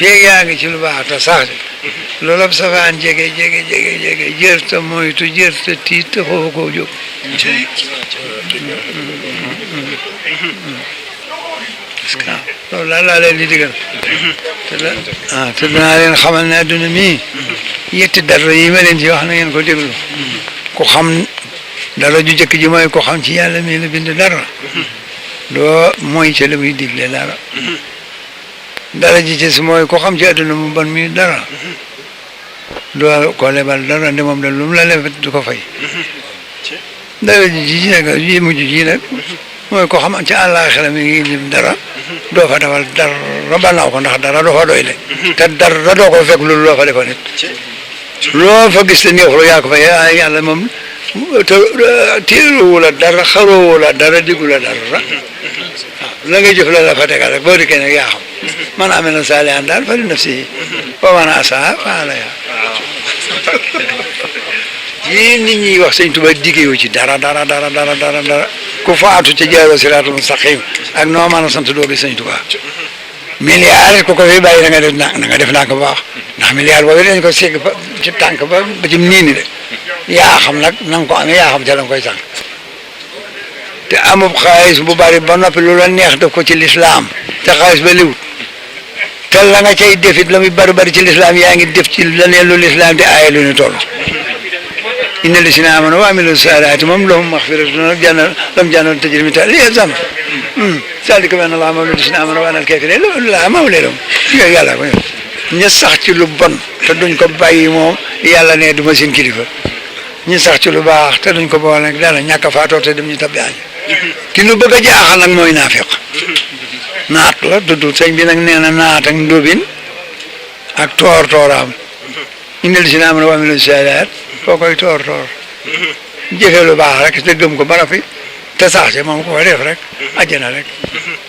feeg yaa ngi ci lu baax te sax loolu ab safaan jege jërta moytu jërta tiit te foofu koo jóg parce que loolu laa leen di digal te danaa leen xamal ne adduna mii yetti dara yi ma leen ci wax na ngeen ko déglu ku xam dara ju jëkk ji mooy ko xam ci yàlla mii la bind dara doo mooy ca la muy digle dara ji ci mooy ko xam ci adduna mu bon mi dara doo ko lebal dara nde moom da lu mu la lebet du ko fay dara ji nag ji mujj ji nag mooy ko xam ci àllaaxira mi ngi lim dara doo fa defal dara ba naw ko ndax dara doo fa doy le te dara doo ko fekk loolu loo fa defoon it loo fa gis te neexuloo yaa ko fa yàlla moom te téeruwu la dara xaroowu la dara diggu la dara waaw la ngay jëf la la fa tegal rek boo dikkee nag yaa xam man amee na saalihan daal fa li nafsi wa man asaa fa alayha yii nit ñi wax sëñ Tuba diggeewu ci dara ku faatu ca jaaroo siraatul mustaqim ak noo mën a sant doo gis sëñ Tuba milliard ku ko fi bàyyi na nga def naa ko baax ndax milliard boobu dañ ko segg ci tànk ba ci niini de yaa xam nag na nga ko amee yaa xam ca la nga koy sànq te amub xaalis bu bari ba noppi lu la neex def ko ci lislaam te xaalis ba liwut te la nga cay defit la muy bari ci lislaam yaa ngi def ci leneen lu lislaam di aaye lu ñu toll inna llazina amanu wa amilu saalihaati moom lahum maxfiratun ak jannatun tajri min tahtiha al-anhaar zaalika bi anna llaaha mawlaa llazina amanu wa anna al-kaafiriina laa mawlaa lahum yooyu yàlla ko ña sax ci lu bon te duñ ko bàyyi moom yàlla ne du ma seen kilifa ñi sax ci lu baax te duñ ko boole nag dara ñàkk a faatoo te dem ñu tabbi añ ki nu bëgg a jaaxal nag mooy naafiq naat la dudd sëñ bi nag nee na naat ak ndóbin ak tooraam inna llazina aamanu wa amilu saalihaat foo koy toor jëfee lu baax rek te gëm ko ba noppi te sax ci moom ko def rek àjjana rek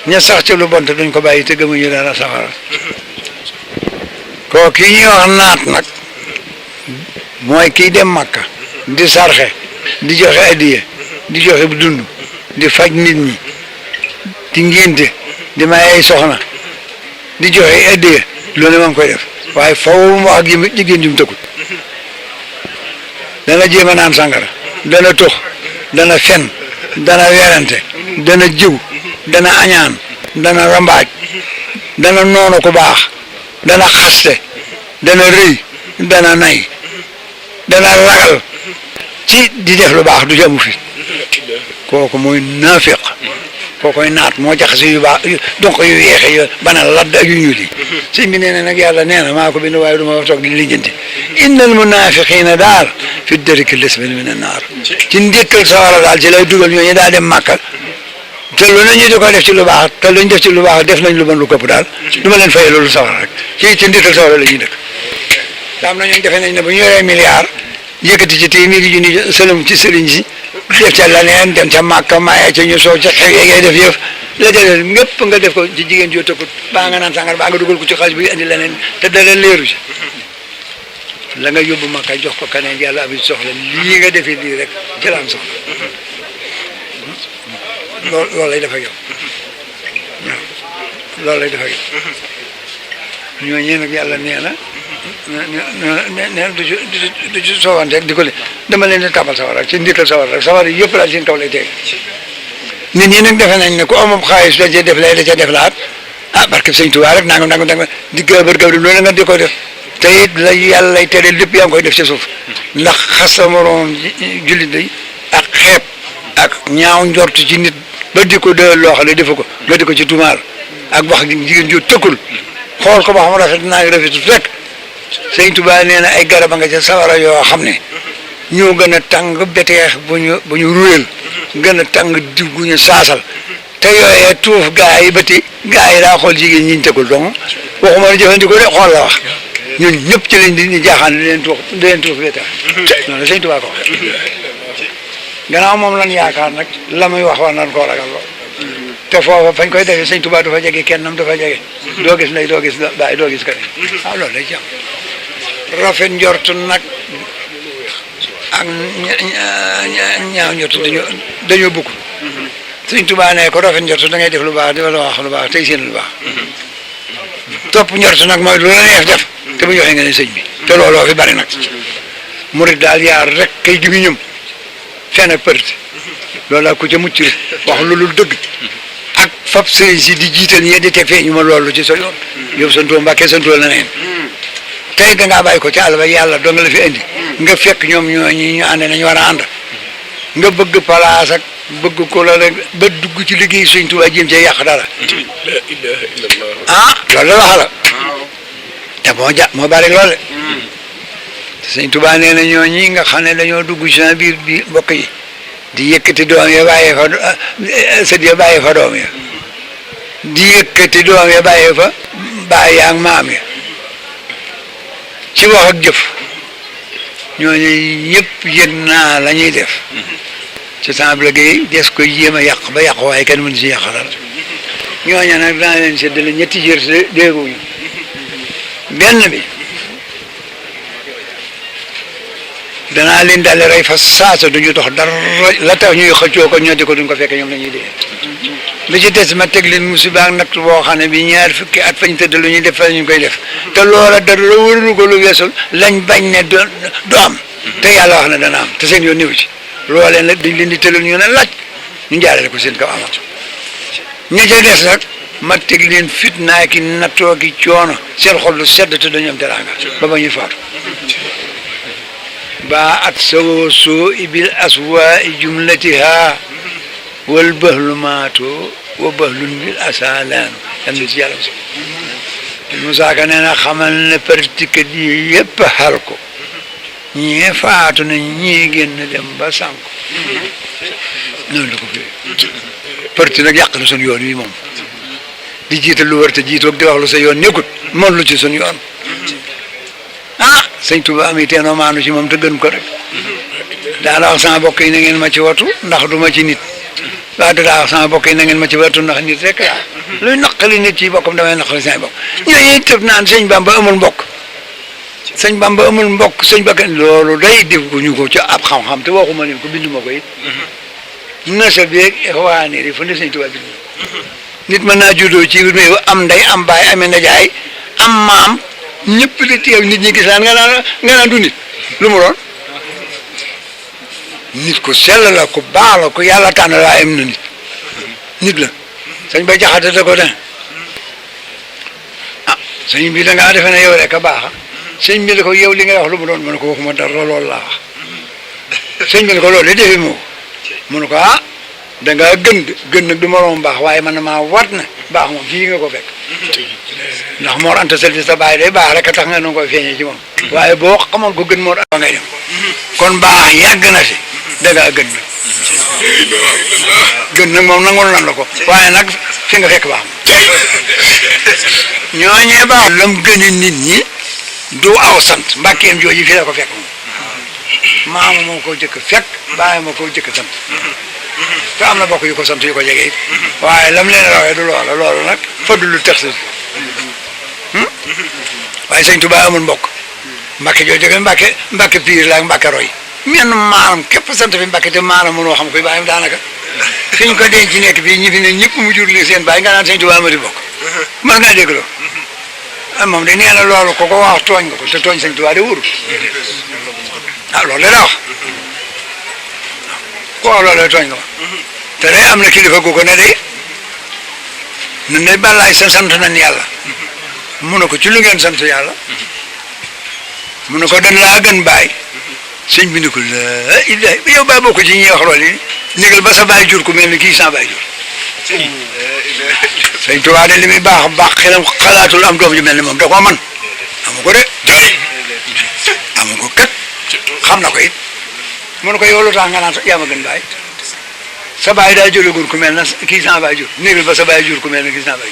ña sax ci lu bon te duñ ko bàyyi te gëmuñu dara safara koo kii ñuy wax naat nag mooy kii dem Makka di sarxe di joxe addiye di joxe bu dund di faj nit ñi di ngénte di may ay soxna di joxe addiye loolu moom koy def waaye faw mu wax jigéen jum tëkkut dana jéem a naan sàngara dana tux dana fen dana werante dana jiw dana añaan dana rambaaj dana noonu ku baax dana xaste dana rëy dana nay dana ragal ci di def lu baax du ci amu fi kooku mooy naafiq kookoy naat moo jaxase yu baax donc yu yeexe yu bana ladd ak yu ñuul yi sëñ bi nee na nag yàlla nee na maa ko bind waaye du ma toog di lijjanti innal munafiqina daal fi darki l-asfali min an-naar ci ndékkal sawara daal ci lay dugal ñooñu daal dem màkka te lu ne ñu di ko def ci lu baax te luñ def ci lu baax def nañ lu bon lu këpp daal du ma leen fay loolu sawara rek ci ndékkal sawara la ñuy dëkk te am na ñooñu defe nañ ne bu ñu yoree milliard yëkkati ci téeméeri junni sëlëm ci sëriñ si def ca leneen dem ca màkka maye ca ñu soo ca xew yeegay def yëf la jëlee ngépp nga def ko ci jigéen joo tëkkut baa nga naan sàngar baa nga dugal ko ci xaalis bi indi leneen te da leen leeru ci la nga yóbbu màkka jox ko keneen yàlla abi soxla lii nga defee lii rek ci la am soxla loolu lay def ak yow loolu lay def ak yow ñooñu nag yàlla nee na du ci soowante di ko le dama leen di tabal sawar rek ci ndikkal sawar rek sawar yi yëpp daal seen kaw lay teg nit ñi nag defe nañ ne ku amul xaalis da cee def lay da cee def laat barke sëñ Tuubaa rek nangam di gëbër loolu nga di ko def te it la yàlla lay tere lépp yaa ngi koy def ci suuf ndax xas sa morom jullit day ak xeeb ak ñaaw njort ci nit ba di ko dël loo xam ne defu ko nga di ko ci tumaal ak wax jigéen joo tëkkul xool ko ba xam rafet naa ngi rafetut rek sëñ Tuubaa nee na ay garab nga ca sawara yoo xam ne ñoo gën a tàng beteex bu ñu ruyel gën a tàng diw gu ñu saasal te yooyee tuuf gaa yi bëti gaa yi daa xool jigéen ñi ñu tegul donc waxuma la jëfandikoo de xool la wax ñun ñëpp ci lañ di jaaxaan di leen tuuf beteex noonu sëñ Tuubaa ko wax gannaaw moom lan yaakaar nag la muy wax war nañ koo ragal lool te foofa fañ koy defee sëñ Tuubaa du fa jege kennam du fa jege doo gis ndey doo gis baay doo gis keneen waaw loolu lay ci am rafet njort nag ak ñaaw njort dañoo bukk sëñ Tuubaa ne ko rafet njort da ngay def lu baax di la wax lu baax tey seen lu baax topp njort nag mooy lu la neex def te bu joxee nga ne sëñ bi te looloo fi bari nag murid daal yaar rek kay gi mi ñëm fen ak përti loolu laa ko ca mucc wax lu dul dëgg ak fab sëriñ si di jiital ñi di te feeñu ma loolu ci sa yoon yow santoo Mbàkke santoo la neen tey dangaa bàyyi ko ci àll ba yàlla doo nga la fi indi nga fekk ñoom ñooñi ñu ànd nañu war a ànd nga bëgg palaas ak bëgg ko la rek ba dugg ci liggéey Sëñ Tuubaa jéem cee yàq dara ah loolu la wax la te moo bari loole Sëñ Tuubaa nee na ñooñi nga xam ne dañoo dugg ci sa biir bi mbokk yi di yëkkati doom ya bàyyee fa sët ya bàyyee fa doom ya di yëkkati doom ya bàyyee fa bàyyi ak maam ya ci wax ak jëf ñooñu ñëpp yëg naa la ñuy def ci sama liggéey des koy jéem a yàq ba yàq waaye kenn mën si yàq dara ñooñu nag danaa leen séddale ñetti jër dégguñu benn bi danaa leen daal rey fa saasa duñu dox dara la tax ñuy xëccoo ko ñoddi ko duñ ko fekk ñoom la ñuy dee li ci des ma teg leen musiba ak natt boo xam ne bi ñaar fukki at fañ tëdd lu ñuy def fa ñu koy def te loola dara la wërulu ko lu weesul lañ bañ ne du am te yàlla wax na dana am te seen yoon néew ci loolee nag dañ leen di tëlal ñu ne laaj ñu jaarale ko seen kaw amal ña ca des nag ma teg leen fitnaa ki nattoo ki coono seen xol lu sedd te dañu am teraanga ba ñuy faatu ba at sawo soo ibil aswa i jumlatiha wal bahlu maato wa bahlun bil asalaanu yam na ci yàlla so Musaa Ka nee na xamal ne partikat yi yëpp xal ko ñii faatu na ñii génn dem ba sànku noonu la ko fi parti nag yàq na sun yoon wi moom di jiital lu war te jiitoog di wax lu sa yoon nekkut moom lu ci sun yoon ah Sëñ Tuubaa mi teenoo maanu ci moom te gën ko rek daana wax sama bokk yi na ngeen ma ci watu ndax du ma ci nit waaw daa wax sama bokk yi na ngeen ma ci watu ndax nit rek laa luy naqali nit ci bokkam damay naqali sama bokk ñooñu tëb naan sëñ Bamba amul mbokk sëñ Bamba amul mbokk sëñ Bakka loolu day def ko ñu ko ci ab xam-xam te waxuma leen ko binduma ko it nasa beeg ixwaani yi fu ne Sëñ Tuubaa bind nit mën naa juddoo ci réew am ndey am baay amee ndajaay am maam ñëpp di teew nit ñi gis nga naan du nit lu mu doon nit ku sell la ku baax la ku yàlla tànn laa am na nit la sëñ ba jaxate da ko den ah sëñ bi da ngaa defe ne yow rek a baax sëñ bi ne ko yow li ngay wax lu mu doon mu ne ko waxuma dara loolu laa wax sëñ bi ne ko loolu de defi moo mu ne ko ah da ngaa gën nag du moroom baax waaye man maa wat na baax moom fii nga ko fekk ndax Mor Anta Sali sa baay day baax rek a tax nga nu koy feeñee ci moom waaye boo xamoon ko gën Mor Anta ngay dem kon baax yàgg na fi da ngaa gën nag gën nag moom nangul nan la ko waaye nag fi nga fekk baax ñooñee baax lam gëni nit ñi du aw sant mbàkkeem jooju fi la ko fekk moom maama moo ko jëkk fekk baay moo ko jëkk sant te am na bokk yu ko sant yu ko jege it waaye lam leen rawee du loola loolu nag faddu lu tex waaye Sëñ Tuubaa amul mbokk Mbàkke jooju jóge Mbàkke piir la ak Mbàkke roy menn maaram képp sant fi Mbàkke te maaram mënoo xam koy bàyyam daanaka fi ñu ko denc ci nekk fii ñi fi ne ñëpp mu jur li seen bàyyi nga naan Sëñ Tuubaa amati bokk mën ngaa dégg loolu ah moom de nee na loolu ko wax tooñ nga ko te tooñ Sëñ Tuubaa de wóorul ah loolu la wax ko wax loolu tooñ nga ma te day am na kilifa gu ko ne de nun de balaay sant nañ yàlla mu ne ko ci lu ngeen sant yàlla mu ne ko dañ laa gën baay sëñ bi ne ko la ilaha yow baa bokk ci ñi wax loolu yi négal ba sa baay jur ku mel ni kii sa baay jur Sëñ Tuubaa de li muy baax xelam xalaatul am doom ju mel ni moom da koo man amu ko de amu ko kat xam na ko it mu ne ko yow lu tax nga naan yaa ma gën baay sa baay daa jëlee gur ku mel na kii sa baay jur négal ba sa baay jur ku mel na kii sa baay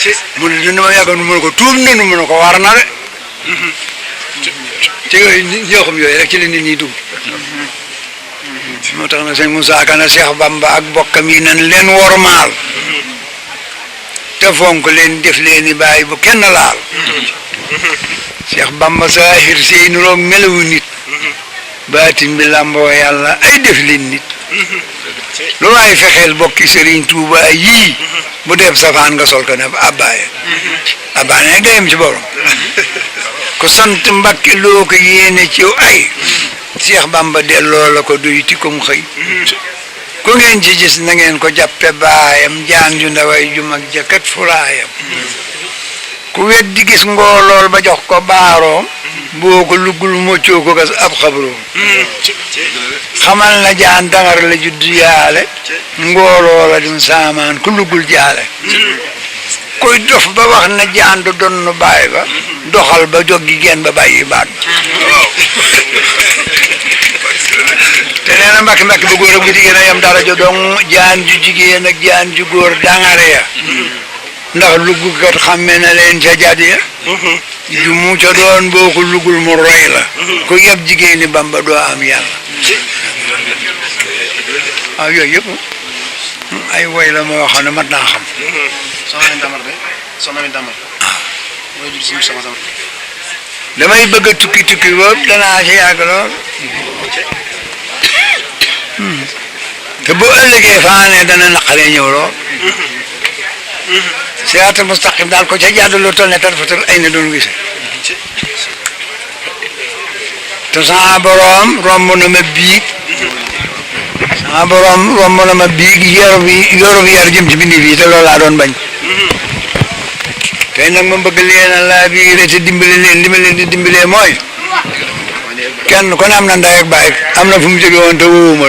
jur mu ne dina ma yàggoon mu ne ko tuub nanu mu ne ko war na de te yooyu ñoo xam yooyu rek ci la nit ñi dugg moo tax na sëñ Musaa Ka na Seex Bamba ak bokkam yi nan leen wormaal te fonk leen def leen i bàyyi bu kenn laal Seex Bamba saahir sey nuroog melawu nit baatin bi làmboo yàlla ay def leen nit lu waay fexeel bokki Sëriñ Tuubaa yii bu def safaan nga sol ko ne abbaye abbaane nga yem ci borom ku sant Mbàkke loo ko yéene ci ay Cheikh Bamba delloo la ko duy ti kum xëy ku ngeen ci gis na ngeen ko jàppe baayam jaan ju ndaway ju mag jakat furaayam ku weddi gis ngoolool ba jox ko baaroom boo ko luggul moccoo ko gas ab xabroom xamal na jaan dangar la juddu yaale ngooloo la dum saamaan ku luggul jaale kuy dof ba wax na jaan du donnu baay ba doxal ba joggi geen ba bàyyi baat te nee na Mbàkke bu góor ak bu jigéen a yem dara jo dong jaan ju jigéen ak jaan ju góor dangare ya ndax luggukat xamme na leen ca jaat ya ju mu ca doon boo ko luggul mu roy la ku yeb jigéen ni Bamba doo am yàlla waaw yooyu yëpp ay woy la moo xam ne mat naa xam damay bëgg a tukki boobu danaa ci yàgg lool te bu ëllëgee faane dana naqaree ñëw lool siraatal mustaqim daal ko ca jàddaloo toll ne tarfatal ay na doon gise te sama borom romb na ma biig yor jëm ci bindi fii te loolu laa doon bañ tey nag ma bëgg leen a laa biire te dimbale leen li ma leen di dimbalee mooy kenn ku ne am na ndey ak baay am na fu mu jóge woon te wóowuma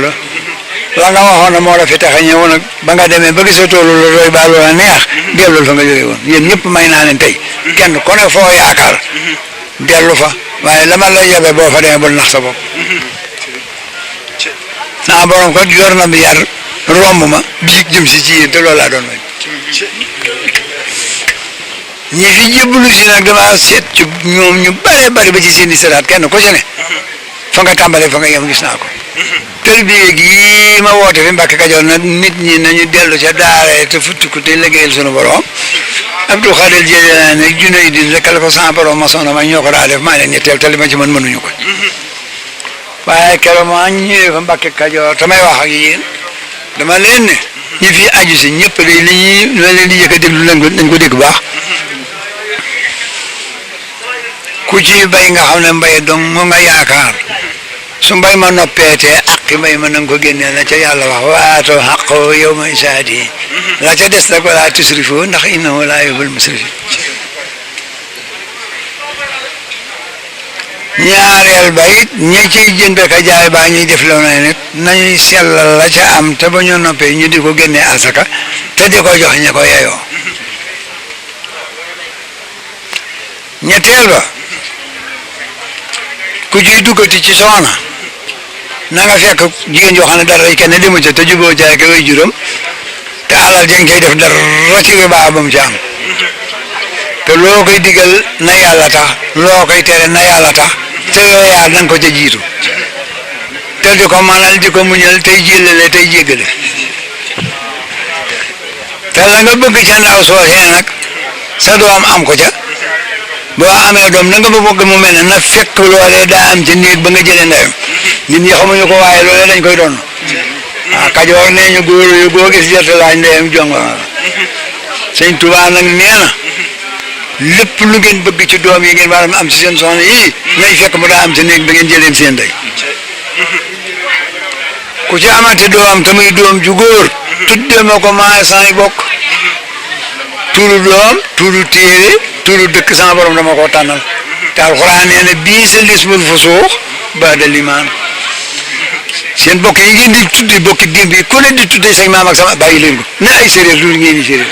la nga waxoon ne moo la fi tax a ñëw nag ba nga demee ba gisee toolu la doy ba loola neex dellul fa nga jóge woon yéen ñëpp may naa leen tey kenn ku ne foo yaakaar dellu fa waaye la ma la yebe boo fa demee bul nax sa bopp naa borom ko yor na bi yar romb ma biig jëm si ci yéen te loolu laa doon may ñi fi jébbalu si nag dama seet ci ñoom ñu bare bari ba ci seen i seraat kenn ku ci ne fa nga tàmbalee fa nga yem gis naa ko tërbiye gi ma woote fi Mbàkke Kajoor nag nit ñi nañu dellu ca daara te futtiku te liggéeyal sunu borom Abdou Khadir Jeylaani ne junne di rek la ko sama borom ma soxna ma ñoo ko daa def maa leen ñetteel te li ma ci mën mënuñu ko waaye keroog ma ñëwee fa Mbàkke Kajoor tamay wax ak yéen dama leen ne ñi fi aju si ñëpp de li ñuy leen di yëkk a déglu nañ ko dégg baax ku ci bay nga xam ne mbay dong mu nga yaakaar su mbay ma noppeetee ak mbay ma na nga ko génnee la ca yàlla wax waatoo xaq yow ma isaadi la ca des nag wala tusrifu ndax innahu laa yuhibbul musrifin ñaareel ba it ñi ciy jënd ka jaay baa ñuy def loo ne nit nañuy sellal la ca am te ba ñu noppee ñu di ko génnee asaka te di ko jox ñi ko yeyoo ñetteel ba ku ciy duggati ci soxna na nga fekk jigéen joo xam ne dara kenn demu ca te juboo jaay ka way juróom te alal jeng cay def dara ci baa ba mu ci am te loo koy digal na yàlla tax loo koy tere na yàlla tax te yooyu yaar na nga ko ca jiitu te di ko manal di ko muñal tey jëlale tey jéggale te la nga bëgg ca ndaw soosee nag sa doom am ko ca boo amee doom na nga bëgg mu mel ne na fekk loolee daa am ci néeg ba nga jëlee ndeyam nit ñi xamuñu ko waaye loolee dañ koy doon Kajoor nee ñu góor yu goo gis jot laaj ndeyam jongo Sëñ Tuubaa nag nee na lépp lu ngeen bëgg ci doom yi ngeen war a am ci seen soxna yii nay fekk mu daa am ci néeg ba ngeen jëleen seen ndey ku ci amati doom te muy doom ju góor tudde ma ko maa saay bokk turu doom turu téere turu dëkk sama borom dama ko tànnal te alxuraan nee na bii sa lismul fusuux ba'da limaan seen bokk yi ngeen di tudde bokki démb yi ku ne di tudde say maam ak sama bàyyi leen ko ne ay séeréer lu ngeen di séeréer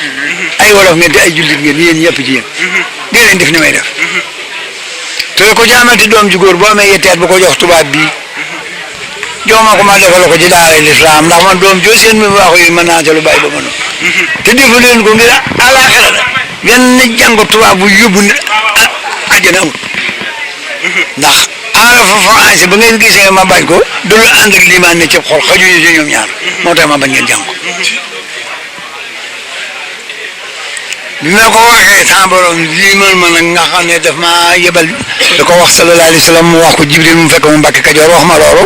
ay wolof ngeen di ay jullit ngeen yéen ñëpp ci yéen di leen def ni may def te ko ci amati doom ju góor boo amee yetteet bu ko jox tubaab bii jox ma ko ma defal ko ci daara lislaam ndax man doom joo seen mi waxu yi mën naa ca lu bàyyi ba mënu te defu leen ko ngir àllaaxira la benn jàng tubaab bu yóbbu ne àjjana amul ndax arafu français ba ngeen gisee ma bañ ko du lu ànd ak limaan ne ci xol xajuñu ci ñoom ñaar moo tax ma bañ ngeen jàng ko bi ma ko waxee sama borom liimal ma nag nga xam ne daf ma yebal da ko wax sallallahu alayhi wa sallam mu wax ko Jibril mu fekk mu Mbàkke Kajoor wax ma loolu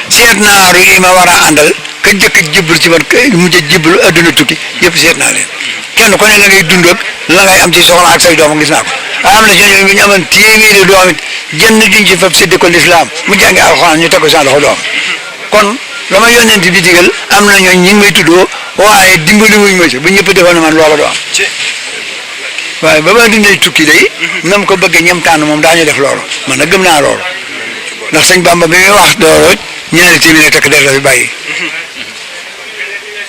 seet naaru yi ma war a àndal ka njëkk a jébbalu ci man ka mujj a jébbalu adduna tukki yëpp seet naa leen kenn ku ne la ngay dund ak la ngay am ci soxla ak say doom gis naa ko am na ci ñu amoon téeméeri doom it jënd duñ ci fab séddee ko lislaam mu jàngi alxuraan ñu teg ko seen loxo doom kon la ma yónnent bi digal am na ñooñ ñi ngi may tuddoo waaye dimbali wuñ ma ci ba ñëpp defoon na man loola do am waaye ba ma dundee tukki day nam ko bëggee ñam tànn moom daañu def loolu man nag gëm naa loolu ndax sëñ Bamba bi muy wax dooro ñaari téeméeri takk der la fi bàyyi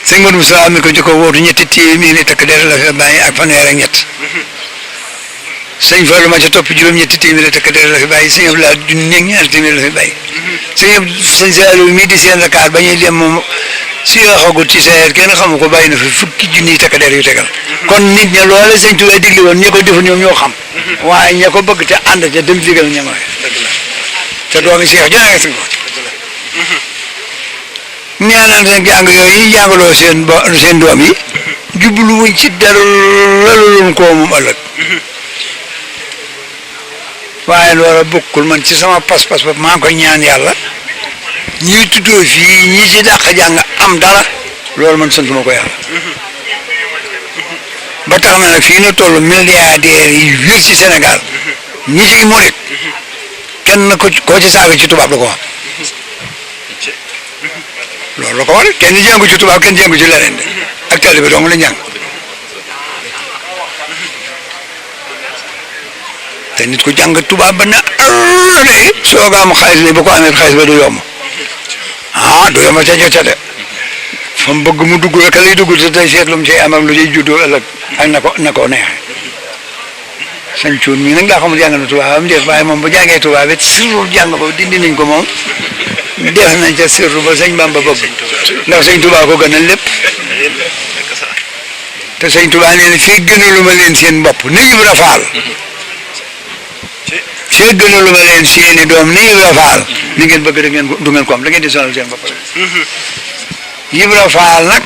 sëñ Modou Moussa mi ko jëkko wóotu ñetti téeméeri takk der la fi bàyyi ak fanweer ak ñett sëñ Fallou ma ca topp juróom-ñetti téeméeri takk der la fi bàyyi sëñ Abdoulaye junni ak ñaari téeméeri la fi bàyyi sëñ Saliou mii di seen Dakar ba ñuy dem moom si waxagut ci seer kenn xamu ko bàyyi na fi fukki junniy takk der yu tegal kon nit ña loole sëñ Tuubaa digli woon ña ko defu ñoom ñoo xam waaye ña ko bëgg te ànd ca dem digal ña ma te doomi Seex jona nga suñ ko ñaanal seen jàng yooyu yi jàngaloo seen doom yi jublu wuñ ci dara lalulum koo moom ëllëg waaye loola bokkul man ci sama pas-pas ba maa ngi koy ñaan yàlla ñii tuddoo fii ñii ci dàq jàng am dara loolu man sant ma ko yàlla ba tax na nag fii nu toll milliardaires yi wér ci Sénégal ñi ci murit kenn koo ci saaga ci tubaab la ko wax loolu la ko war kenn jàngu ci tubaab kenn jàngu ci leneen de ak taalibe dong la jàng te nit ku jàng tubaab ba na de sooga am xaalis ne ba ko amee xaalis ba du yomb du yomb ca jota de fa mu bëgg mu dugg rek lay dugg te tey seet lu mu cay am ak lu cay juddoo ëllëg ak na ko neexee sëñ Cuun mii nag daa xamul jàng na tubaab am def waaye moom bu jàngee tubaab it sirru jàng ko dindi nañ ko moom def nañ ca sirru ba sëñ Bamba bëgg ndax sëñ Tuubaa ko gënal lépp te sëñ Tuubaa nee na fii gënalu ma leen seen bopp ni Ibra Faal fii gënalu ma leen seeni doom ni Ibra Faal li ngeen bëgg du ngeen ko am da ngeen di sonal seen bopp Ibra Faal nag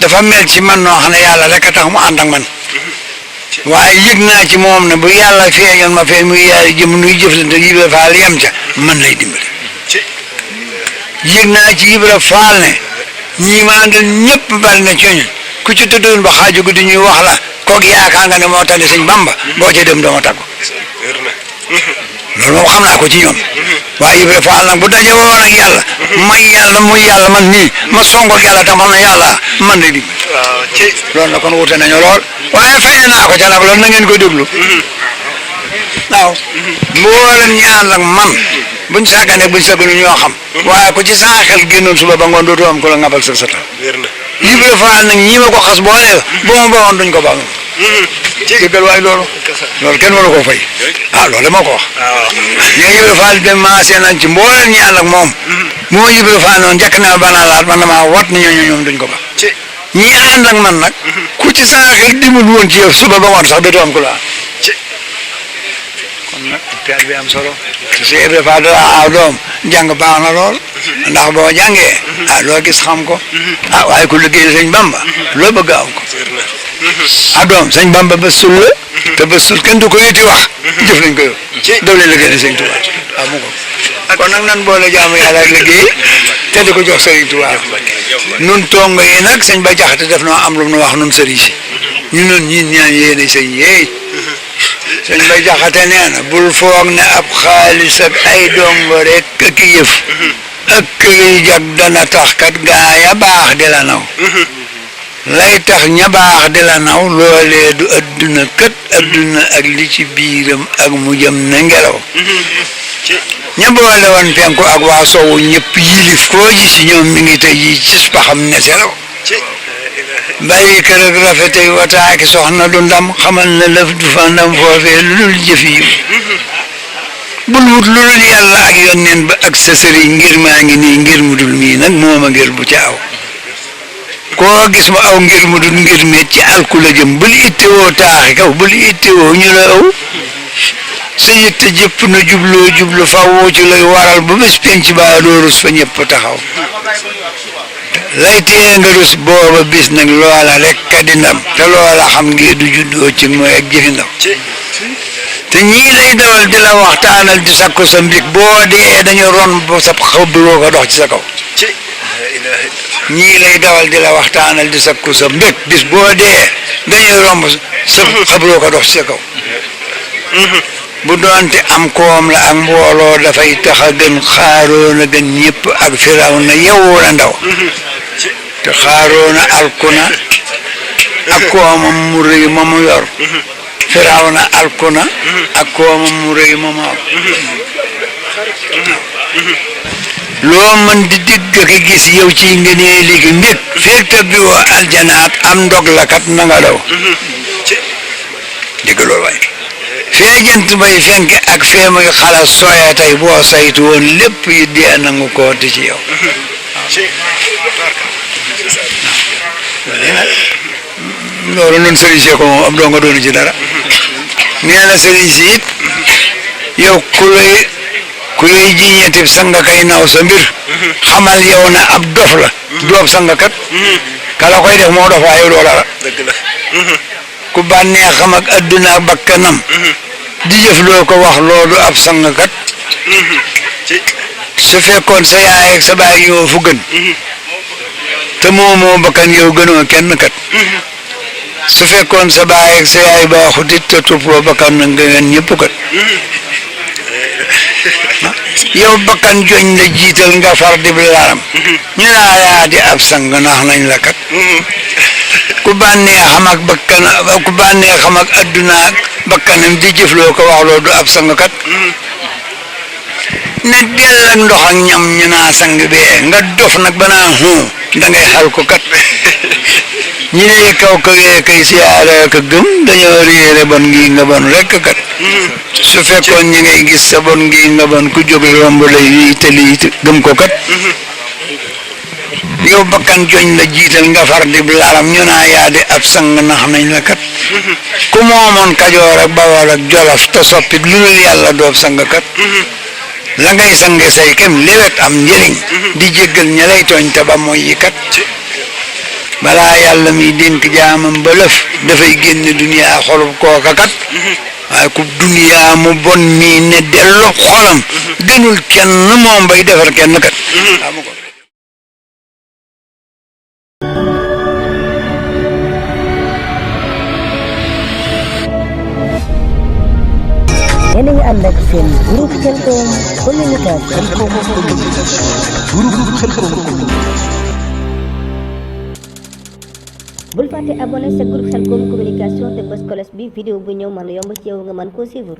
dafa mel ci man noo xam ne yàlla rek a tax mu ànd ak man waaye yëg naa ci moom ne bu yàlla feeñoon ma feeñ muy yàlla jëm nuy jëflante Ibra Faal yem ca man lay dimbali yëg naa ci Ibra Faal ne ñii ma àndal ñëpp bari na cooñ ku ci tëddoon ba xaaju guddi ñuy wax la koog yaakaar nga ne moo tax ne sëñ Bamba boo ca dem dama tàggu loolu moom xam naa ko ci ñoom waaye Ibra Faal nag bu daje woon ak yàlla may yàlla muy yàlla man nii ma songoog yàlla tam xam ne yàlla man lay dimbali loolu nag kon wute nañu lool waaye feeñe naa ko ca nag loolu na ngeen koy déglu waaw mboolem ñi ànd ak man buñ sàggane buñ sàgganu ñoo xam waaye ku ci saa xel génnoon suba ba ngoon dootoo am ko la ngabal sa sata Ibra Faal nag ñi ma ko xas boole ba ma bawoon duñ ko ba déggal waaye loolu kenn mënu koo fay loolu moo ko wax ñoo Ibra Faal dem maasee nañ ci mboolem ñi ànd ak moom moo Ibra Faal noonu njëkk na banaa laat man damaa wat na ñoom duñ ko ba ñi ànd ak man nag ku ci saa xel dimul woon ci yow suba ba ngoon sax dootoo am ko la kon nag teel bi am solo te si Ibra Faal dara aw doom jàng baax na lool ndax boo jàngee loo gis xam ko waaye ku liggéey sëñ Bamba loo bëgg am ko doom sëñ Bamba bëstul la te bëstul kenn du ko yiti wax jëf nañ ko yow doo leen liggéey sëñ Tuubaa mu ko kon nag nan boole jaamu yàlla ak liggéey te di ko jox sëriñ Tuubaa nun tongo yi nag sëñ Ba Jaxate def noo am lu nu wax nun sëriñ si ñu noon ñi ñaan yéene sëñ yeey sëñ Ba Jaxate nee na bul foog ne ab xaalis ak ay dongo rek ak yëf ak këri jag dana tax kat gaa ya baax di la naw lay tax ña baax di la naw loolee du adduna kat adduna ak li ci biiram ak mu jëm na ngelaw ña boole woon penku ak waa sowu ñëpp yilif koo gis ñoom mi ngi tey ji cis paxam ne selaw bàyyi kër ak rafetey wataaki soxna du ndam xamal na lëf du fa ndam foofee lu dul jëf yi bul wut lu dul yàlla ak yonneen ba ak sa sëriñ ngir maa ngi nii ngir mu dul mii nag mooma ngir bu ca aw koo gis ma aw ngir mu dul ngir me ci alku la jëm bul ittewoo taaxi kaw bul ittewoo ñu la aw sa yitte jëpp na jublu fawoo ci lay waral ba bés penc ba doo rus fa ñëpp taxaw lay tee nga rus booba bis nag loola rek ka di ndam te loola xam ngeen du juddoo ci mooy ak jëfi ndaw te ñii lay dawal di la waxtaanal di sakku sa mbig boo dee dañu ron ba sa xaw bi woo ko dox ci sa kaw ñii lay dawal di la waxtaanal di sakku sa mbég bis boo dee dañuy romb sa xabroo ko dox sa kaw bu doonte am koom la ak mbooloo dafay tax a gën xaaroona gën ñëpp ak Firawna yewwu la ndaw te xaaroona alkuna ak koomam mu rëy ma mu yor Firawna alkuna ak koomam mu rëy ma mu am loo mën di digg ak gis yow ci ngënee ligi mbég feeg tabbi woo aljanaat am ndog la kat na nga daw dégg loolu waay fee jant bay fenk ak fee muy xala sooya tey boo saytu woon lépp yi dee nangu ko di ci yow loolu noonu sëriñ si ko moom am doo nga doonu ci dara nee na sëriñ si it yow ku lay jiñeeti sanga kay naw sa mbir xamal yow na ab dof la doob sanga kat kala koy def moo dof waaye doo dara ku bànnee xam ak adduna ak bakkanam di jëf loo ko wax loolu ab sanga kat su fekkoon sa yaay ak sa baay ñoo fu gën te moo bakkan yow gënoo kenn kat su fekkoon sa baay ak sa yaay baaxut it te toppoo bakkan na nga ngeen ñëpp kat yow bakkan joñ la jiital nga far di laram ñu naa yaa di ab sang nax nañ la kat ku bànnee xam ak bakkan ku bànnee xam ak adduna ak bakkanam di jëfloo ko wax loolu du ab sang kat ne dell ak ndox ak ñam ñu naa sang bee nga dof nag ba naa da ngay xal ko kat ñi ne kaw kay siyaare ak gëm dañoo réere bon ngi nga bon rekk kat su fekkoon ñi ngay gis sa bon ngi nga bon ku jóg romb lay lii te lii gëm ko kat yow bakkan joñ la jiital nga far di laram ñu naa yaa di ab sang nax nañ la kat ku moomoon Kajoor ak Bawol ak Jolof te soppit lu dul yàlla doob sang kat la ngay sange say kem léwet am njëriñ di jéggal ña lay tooñ te ba mooy yi kat balaa yàlla mi dénk jaamam ba lëf dafay génn duniyaa xolub kooka kat waaye ku duniyaa mu bon mii ne dellu xolam gënul kenn moom bay defar kenn kat yéen a ngi ànd ak seen groupe Khelcom communication. groupe Khelcom bul fàtte abonné sa groupe Khelcom communication te bës cloche bi vidéo bu ñëw mën a yomb ci yow nga mën koo suivre.